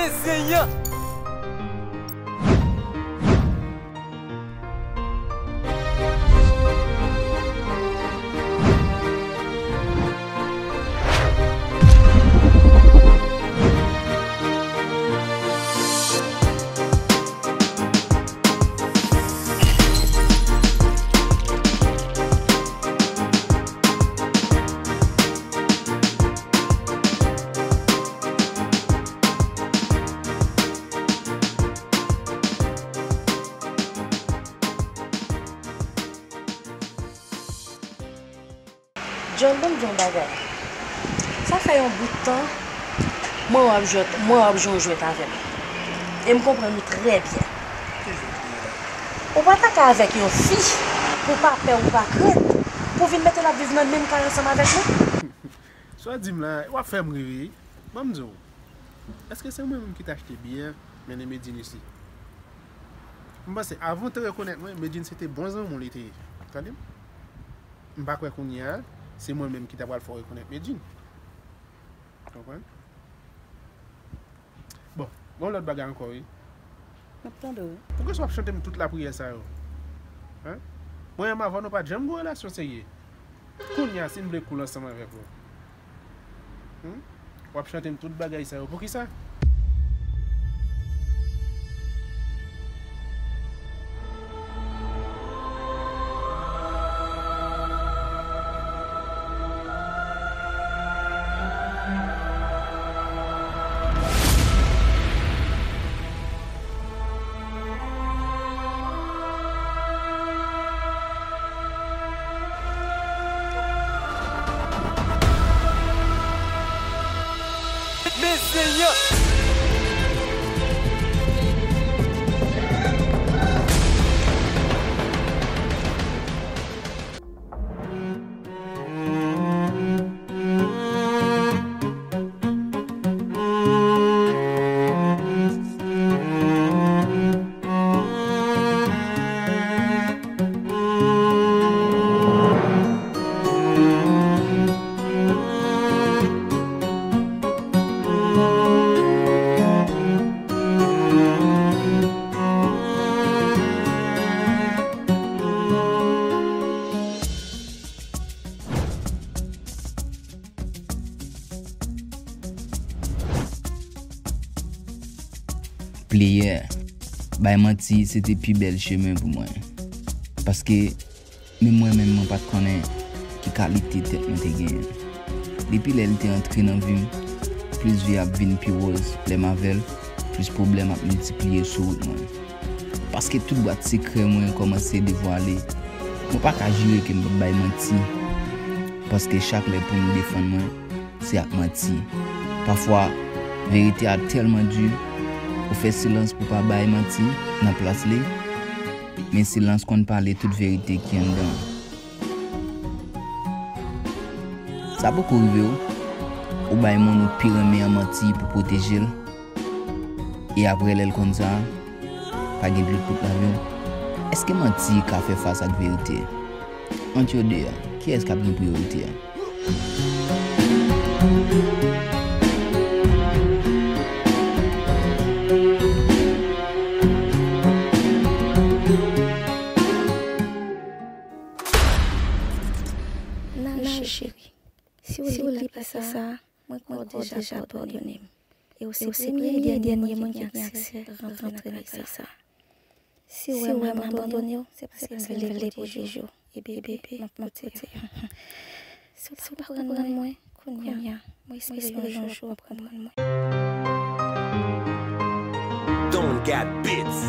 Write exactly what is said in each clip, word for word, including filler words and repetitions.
Senyè. John, ban m di w yon bagay. Sa fè yon bout tan, mwen wè w ap jwèt, mwen wè w ap jwe yon jwèt avè m. E m konprann ou trè byen. Ou pa ta ka avèk yon fi, pou w pa pè, ou pa krent, pou w vin mete l ap viv nan menm kay ansanm avèk mwen? Sa w di m la, w ap fè m ri wi. Ban m di w, èske se mwen menm ki t achte biyè mennen Medjine isi? M panse, avan w te rekonèt mwen, Medjine se te bon zanmi w li te ye. Tande m? M pa kwè kounye a, se mwen menm ki ta pral fè w rekonèt Medjine. Konprann? Bon, gen yon lòt bagay ankò, wi. M ap tande w. Poukisa w ap chante m tout lapriyè sa yo? Hen? Mwen menm avè w, nou pa t janm gen yon relasyon serye. Kounye a, si m vle cool ansanm avèk ou, hmm? W ap chante m tout bagay sa yo. Poukisa? Men Senyè! Player, bay manti se te pi bèl chemen pou mwen. Paske menm mwen menm mwen pa t konnen ki kalite tèt mwen te genyen. Depi lè l te antre nan vi m, plis vi ap vin pi wòz lè m avè l, plis pwoblèm ap miltipliye sou wout mwen. Paske tout bwat sekrè mwen kòmanse devwale. Mwen pa ka jire ke m p ap bay manti. Paske chak lè pou m defann mwen, se ak manti. Pafwa, verite a tèlman di, ou fè silans pou pa bay manti nan plas li, men silans konn pale tout verite ki anndan. Sa poko rive w, ou bay moun ou pi renmen an manti pou pwoteje l, e apre lè l konn sa, pa gen dlo k pot lave w. Èske manti ka fè fas ak verite? Ant yo de a, kiyès k ap gen priyorite a? Naj, cheri. Si w li pase sa, mwen kwè w deja padone m. E w se premye e dènye moun ki gen aksè rantre nan kay sa. Si w wè m abandone w, se paske m vle pwoteje w. E bebe, m ap pwoteje w. Si w pa konprann mwen, kounye a, mwen espere yon jou w ap konprann mwen. Don Gat Beats.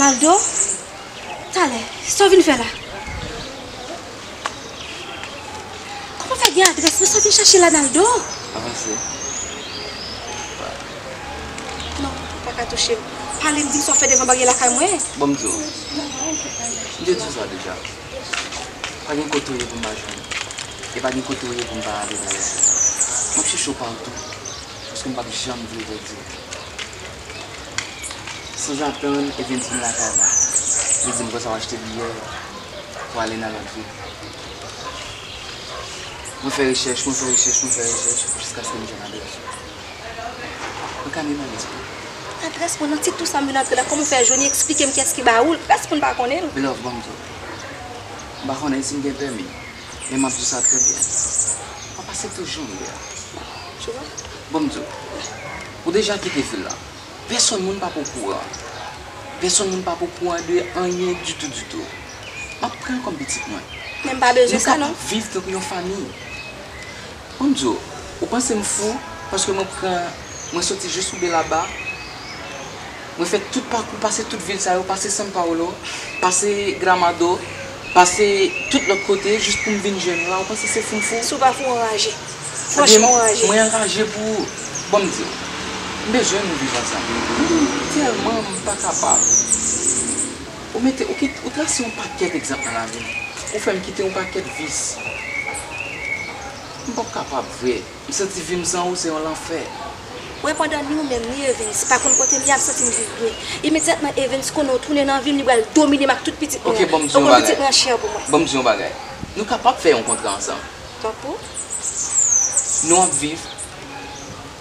Naldo? Talè, sa w vin fè la? Kòman fè gen adrès mwen? Sa w vin chache la, Naldo? Avanse. Non, ou pa ka touche m. Pale m, di m sa w fè devan baryè lakay mwen. Bon, m di w. M te di w sa deja. Pa gen kote w ye pou m pa jwenn ou. E pa gen kote w ye pou m pa ale dayè. M ap chèche w patou. Paske m p ap janm vle pèdi w. Sanzatann, Evens vin lakay mwen. Li di m konsa w achte biyè pou ale nan lòt vil. Mwen fè rechèch, mwen fè rechèch, mwen fè rechèch, jiskaske m jwenn adrès ou. Mwen ka menm adrès mwen. Adrès mwen nan ti twou sa m vin antre la, kòman w fè jwenn li? Eksplike m kiyès ki ba ou l, pèsonn pa konnen l. Beloved, ban m di w. M pa konnen si m gen pèmi, men m ap di w sa trè byen. M ap pase tout jounen deyò. Tu vois? Ban m di w. Ou deja kite vil la. Pèsonn moun p ap okouran. Pèsonn moun p ap okouran de anyen ditou, ditou. M ap pran l kòm pitit mwen. Men m pa bezwen sa, non. Nou kapab viv tankou yon fanmi. Ban m di w, ou panse m fou paske mwen pran, mwen soti jis sou Belaba, mwen fè tout pakou, pase tout vil sa yo, pase São Paulo, pase Gramado, pase tout lòt kote, jis pou m vin jwenn ou la, ou panse se fou m fou? Si w pa fou, w anraje. Franchman, w anraje. Mwen anraje pou ou. Ban m di w, m bezwen nou viv ansanm. M tèlman m pa kapab. Ou mete, ou kit-, ou trase yon pakèt egzanp nan lavi m. Ou fè m kite yon pakèt vis. M p ap kapab vre. M santi vi m san ou se yon lanfè. Mwen pandan ni ou menm, ni Evens pa konn kote m ye, ap santi m viv byen. Imedyatman Evens konnen w tounen nan vi m, li pral domine m ak tout pitit mwen. Ok, ban m di yon bagay. Ou konn pitit mwen an chè pou mwen. Ban m di yon bagay. Nou kapab fè yon kontra ansanm. Tankou? Nou ap viv.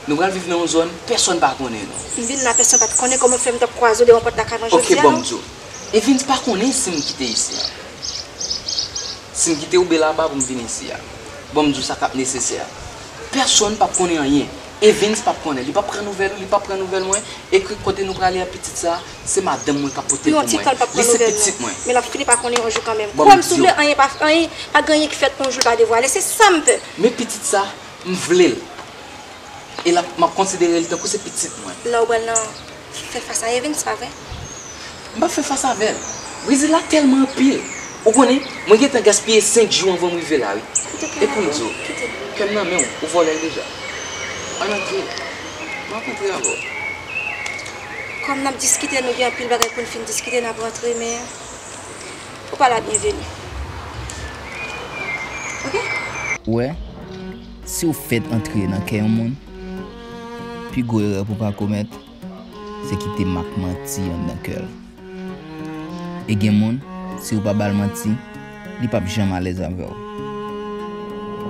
Nou pral viv nan yon zòn, pèsonn pa konnen nou. M vin la, pèsonn pa t konnen, kòman fè m t ap kwaze w devan pòt lakay mwen jodi a, non? Ok, ban m di w. Evens pa konnen si m kite isi a. Si m kite Ube laba pou m vin isi a, ban m di w sa k ap nesesè a. Pèsonn p ap konnen anyen. Evens p ap konnen. Li p ap pran nouvèl ou, li p ap pran nouvèl mwen. Ekri kote nou prale a, pitit sa, se madanm mwen k ap pote l pou mwen. Li se pitit mwen. Men l ap fini pa konnen yon jou kanmenm. Kwè m, si w vle, anyen pa, anyen, pa gen anyen ki fèt pou yon jou l pa devwale. Se sa m pè. Men pitit sa, m vle l. E l ap, m ap konsidere l tankou se pitit mwen. Lè w pral nan fè fas a Evens, pa vre? M p ap fè fas avè l. Brezil la tèlman anpil. Ou konnen, mwen gentan gaspiye senk jou anvan m rive la, wi. E pou m di w, kè m nan men w, ou vòlè l deja. Ann antre. M ap antre avè w. Kòm n ap diskite, nou gen anpil bagay pou n fin diskite, n ap rantre, men ou pa la byenveni. Oke? Ou wè, si w fèt antre nan kè yon moun, pi gwo erè pou w ka komèt, se kite mak manti anndan kè l. E gen moun, si w pa ba l manti, li p ap janm alèz avè w.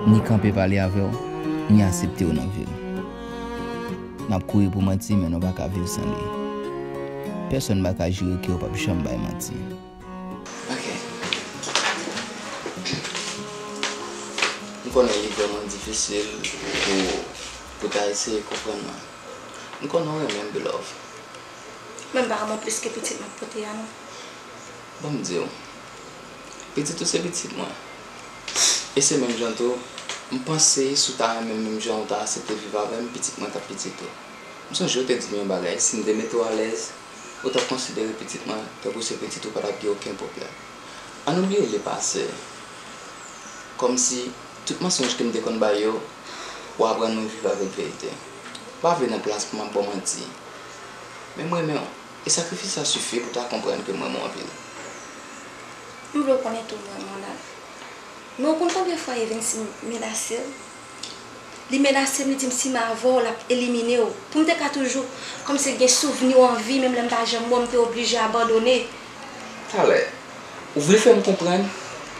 Ni kanpe pale avè w, ni aksepte w nan vi l. N ap kouri pou manti, men nou pa ka viv san li. Pèsonn pa ka jire ke w p ap janm bay manti. Ok. M konnen li vrèman difisil pou, pou ta eseye konprann mwen. M konnen w renmen m, beloved. Mwen m pa renmen w plis ke pitit m ap pote a, non. Ban m di w, pitit ou se pitit mwen. E se menm jan tou, m panse si w ta renmen m menm jan ou ta aksepte viv avè m, pitit mwen t ap pitit ou. M sonje w te di m yon bagay, si m te mete w alèz, ou t ap konsidere pitit mwen tankou se pitit ou, pa t ap gen okenn pwoblèm. Ann oubliye lepase. Kòmsi tout mansonj ke m te konn bay yo, w aprann mwen viv avèk verite. M pa vle nan plas pou m ap ba w manti. Men m renmen w, e sakrifis sa sifi pou w ta konprann ke m renmen w anpil. M vle w konnen tou m renmen w, Nal. Men w konn konbyen fwa Evens menase w? Li menase m, li di m si m avè w, l ap elimine w. Pou m te ka toujou, kòmsi gen souvni w an vi, menm lè m pa janm wè w, m te oblije abandone. Talè, ou vle fè m konprann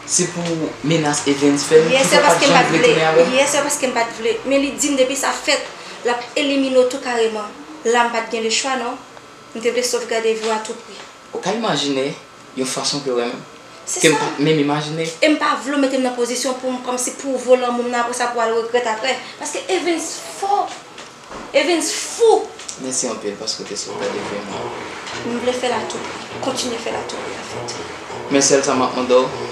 se pou menas Evens fè m ki fè w pa t janm vle tounen avè m? Yè sè paske m pa t vle. Men li di m depi sa fèt, l ap elimine w tou kareman. La, m pa t gen lechwa, non. M te vle sovgade vi w a tou pri. Ou ka imajine yon fason ke w renmen m, ke m pa t menm imajine? E m pa vle w mete m nan pozisyon pou m, kòmsi pou w vo lanmou m nan, apre sa pou w al regrèt apre. Paske Evens fò. Evens fou. Mèsi anpil paske w te sovgade vi m nan. M vle fè l a tou pri. Kontinye fè l a tou pri, anfèt. Men sèl sa m ap mande w,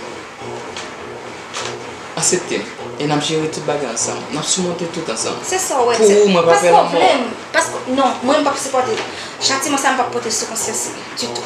aksepte m. E n ap jere tout bagay ansanm. N ap simonte tout ansanm. Se sa w wè. Pou ou, mwen pa pè lanmò. Paske, non, mwen m p ap sipòte. Chatiman sa m p ap pote sou konsyans mwen ditou.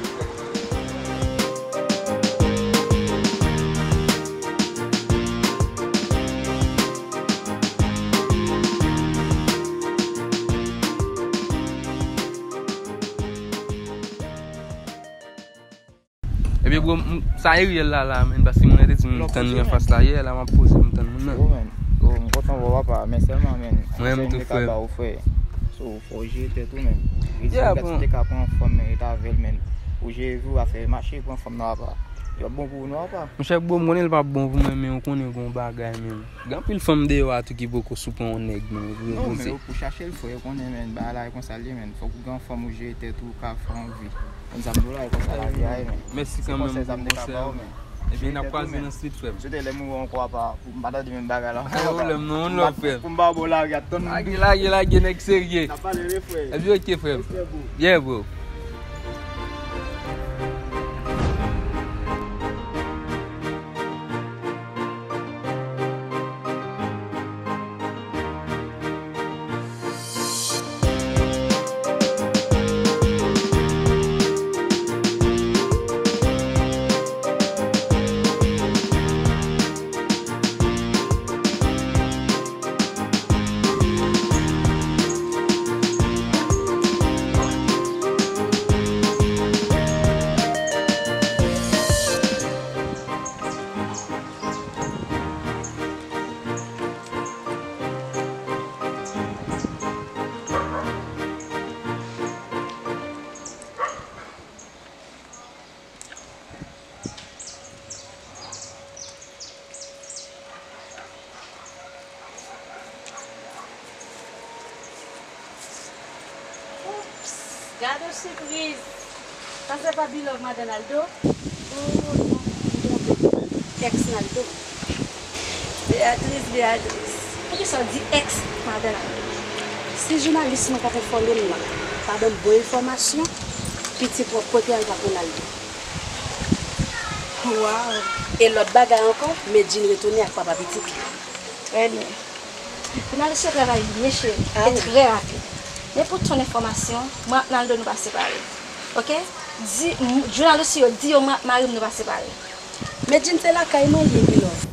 Men bro, m- sa e reyèl la la, men, paske mwen te di m tann li anfas la yè, la m ap poze m tann moun nan. Yo, men. Yo, m kontan wè w, papa, men sèlman, men, konsèy m te ka ba w, frè. So, fò w jere tèt ou, men. Redi bagay si w te ka pran fanm, men, rete avè l, men. Ou jere vi w, afè mache, pran fanm nan, papa. Li p ap bon pou ou, non, papa. Monchè, bro, m konnen li p ap bon pou mwen, men ou konnen gon bagay, men. Gen anpil fanm deyò a tou ki poko sou pran yon nèg, men. Non, men ou pou chache l, frè, ou konnen, men, bagay la e konsa l ye, men. Fòk ou gen yon fanm ou jere tèt ou, ka fè yon vi. Konn sa m di w la, e konsa lavi a ye, men. Mèsi kanmenm pou konsèy ou, men. Ebyen, n ap kwaze nan street, frè m. M swete lè m wè w ankò, apa, pou m pa tande menm bagay la ankò, apa. Pa gen pwoblèm, non, one love, frè m. Pou m pa w bò lari, ap tann. Lage, lage, lage, nèg serye. N ap pale, wi, frè. Ebyen, oke, frè m. Respè, bro. Yeah, bro. Oups, gade yon sipriz. Sa se pa Bilove madan Naldo? Oh non, m twonpe. Èks Naldo. Beatrice, Beatrice. Poukisa w di èks madan Naldo? Si jounalis mwen k ap enfòme m nan pa ban m bon enfòmasyon, pitit w ap pote al pa pou Naldo. Waw! E lòt bagay ankò, Medjine retounen ak papa pitit li. Trè byen. Jounalis yo travay byen, cheri, e trè rapid. Men pou tout yon enfòmasyon, mwen ak Naldo nou pa separe. Oke? Di, m- jounalis yo, di yo mwen ak mari m nou pa separe. Medjine, se lakay mwen l ye, Bilove.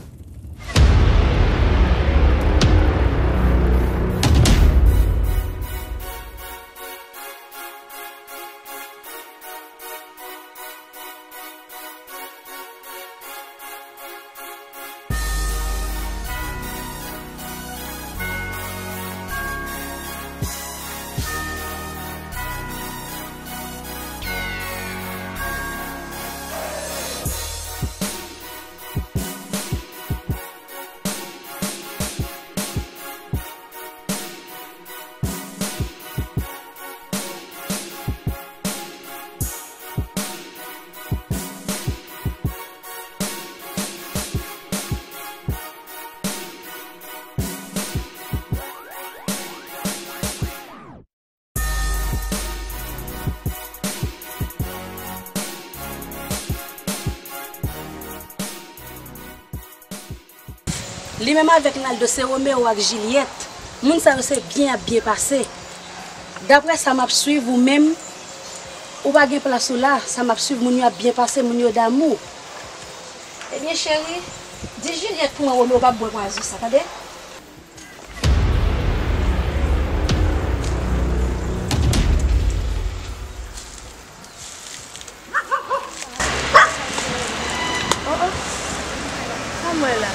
Li menm avèk Naldo se Romeo ak Juliette. Moun sa yo se byen y ap byen pase. Daprè sa m ap swiv ou menm, ou pa gen plas ou la. Sa m ap swiv, moun yo ap byen pase, moun yo damou. Ebyen cheri, di Juliette pou mwen Romeo p ap bwè pwazon sa, tande? Oh, oh. Sa m wè la?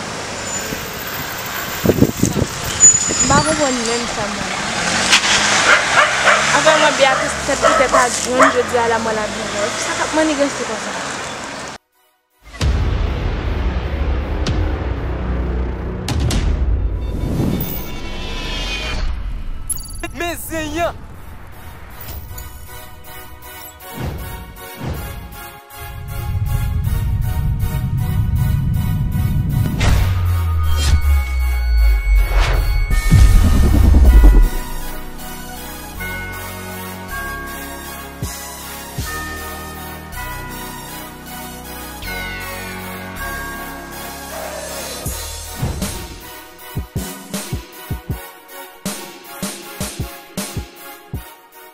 M pa konprann menm sa m wè la. Anfen, mwen Beatrice, tèt poutèt a grenn, jodi a la mwen la byen wè. Sa k ap manniganse konsa? Men zen an!